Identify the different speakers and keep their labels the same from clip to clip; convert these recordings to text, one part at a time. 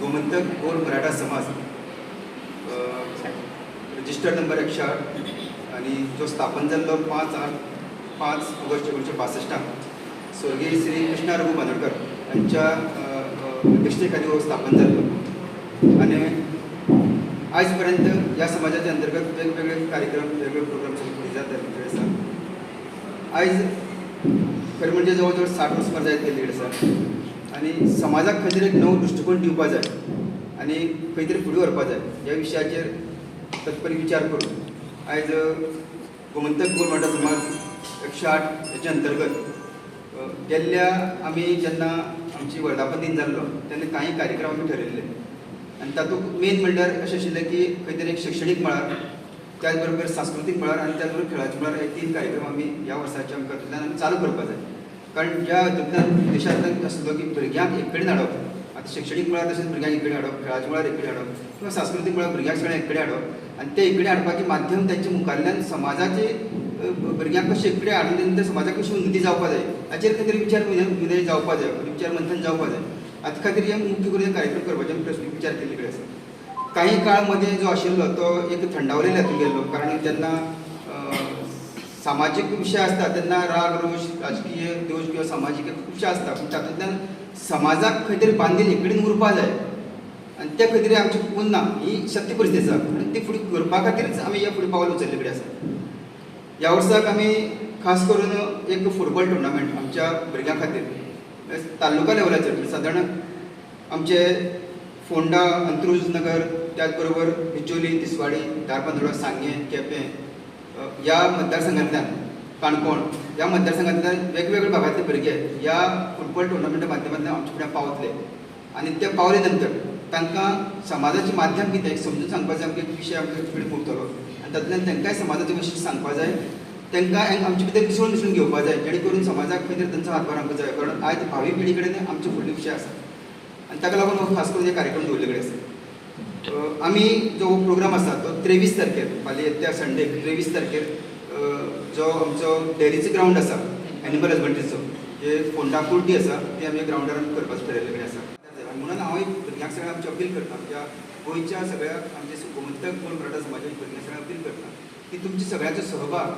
Speaker 1: गोमंतक गोर मराठा समाज registered number 108 आनी जो स्थापन जाल्लो 5 8 5 ऑगस्ट 1962 स्वर्गीय श्री कृष्णा रघु बांदोडकर हांच्या अध्यक्षतेखाली हो स्थापन जाल्लो आनी आयज पर्यंत ह्या समाजाच्या अंतर्गत वेगवेगळे कार्यक्रम, वेगवेगळे प्रोग्राम सगळे फुडें जाता आसा. आयज खरें म्हणजे जवळ जवळ 60 वर्सां जायत गेल्ली आसा आनी समाजाक खंय तरी एक नवो दृश्टिकोन दिवपा जाय आनी खंय तरी फुडें व्हरपा जाय ह्या विशयाचेर तत्पर विचार करून आयज गोमंतक गोर मराठा समाज 108 हेच्या अंतर्गत गेल्ल्या आमी जेन्ना आमची वर्धापन दिन जाल्लो तेन्ना कांय कार्यक्रम आमी ठरयल्ले आनी तातूंत मेन म्हणल्यार अशें आशिल्लें की खंय तरी एक शिक्षणीक मळार, त्याच बरोबर सांस्कृतीक मळार आनी त्याच बरोबर खेळाच्या मळार हे तीन कार्यक्रम आमी ह्या वर्साचे आमकां हातूंतल्यान आमी चालू करपा जाय. कारण ज्या हातूंतल्यान देशांतल्यान आसलो की भुरग्यांक एक कडेन हाडप, आतां शिक्षणीक मळार तशेंच भुरग्यांक एक कडेन हाडप, खेळाच्या मळार एक कडेन हाडप किंवा सांस्कृतीक मळार भुरग्यांक सगळ्यांक एक कडेन हाडप आनी ते एक कडेन हाडपाचें माध्यम तांच्या मुखाल्ल्यान समाजाचे भुरग्यांक कशें एक कडेन हाडून ते समाजाक कशी उन्नती जावपा जाय हाचेर खंय तरी विचार विनय जावपा जाय, विचार मंथन जावपा जाय. हाचे खातीर हे मुख्य करून हे कार्यक्रम करपाचे आमी प्रश्न विचार केल्ले कडेन आसा. काही काळ मदें जो आशिल्लो तो एक थंडावलेल्या हातूंत गेल्लो, कारण जेन्ना सामाजीक विशय आसता तेन्ना राग रोष, राजकीय दोश किंवा सामाजीक खुबशे आसता, पूण तातूंतल्यान समाजाक खंय तरी बांदील एक कडेन उरपा जाय आनी ते खंय तरी आमची उरना ही सत्य परिस्थिती आसा आनी ती फुडें करपा खातीरच आमी हे फुडें पावल उचलले कडेन आसा. ह्या वर्साक आमी खास करून एक फुटबॉल टुर्नामेंट आमच्या भुरग्यां खातीर तालुका लेवलाचेर, सादारण आमचे फोंडा, अंत्रुज नगर, त्याच बरोबर बिचोली, तिसवाडी, धारबांदोडा, सांगें, केपें ह्या मतदारसंघांतल्यान, काणकोण ह्या मतदारसंघांतल्यान वेगवेगळ्या भागांतले भुरगे ह्या फुटबॉल टुर्नामेंटा माध्यमांतल्यान आमच्या फुड्यान पावतले आनी ते पावले नंतर तांकां समाजाचें माध्यम कितें समजून सांगपाचें आमकां एक विशय आमकां फुडें उरतलो आनी तातूंतल्यान तांकांय समाजाचे विशय सांगपा जाय, तांकां आमचे भितर मिसळून मिसळून घेवपा जाय, जेणे करून समाजाक खंय तरी तांचो हातभार आमकां जाय. कारण आयज भावी पिढी कडेन आमचे फुडले विशय आसा आनी ताका लागून हो खास करून हे कार्यक्रम दवरले कडेन आसा. आमी जो प्रोग्राम आसा तो 23 तारखेर, फाल्यां येत्या संडे 23 तारखेर जो आमचो डेरीचो ग्रावंड आसा एनिमल हजबंड्रीचो, जे फोंडा कुर्टी आसा, ते आमी ग्रावंडार आमी करपाचें ठरयल्ले कडेन आसा. म्हणून हांव एक भुरग्यांक सगळ्यांक आमची अपील करता, आमच्या गोंयच्या सगळ्या आमच्या गोमंतक गोर मराठा समाजाच्या भुरग्यांक सगळ्यांक अपील करता की तुमचे सगळ्यांचो सहभाग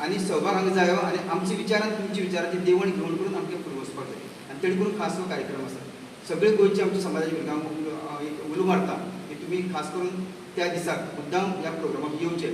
Speaker 1: आनी सहभाग हांगा जायो आनी आमचे विचारान तुमच्या विचाराची देवण घेवण करून आमकां फुडें वचपाक जाय आनी तेणे करून खास हो कार्यक्रम आसा. सगळे गोंयचे आमच्या समाजाच्या भुरग्यांक एक उलो मारता की तुमी खास करून त्या दिसाक मुद्दाम ह्या प्रोग्रामाक येवचे.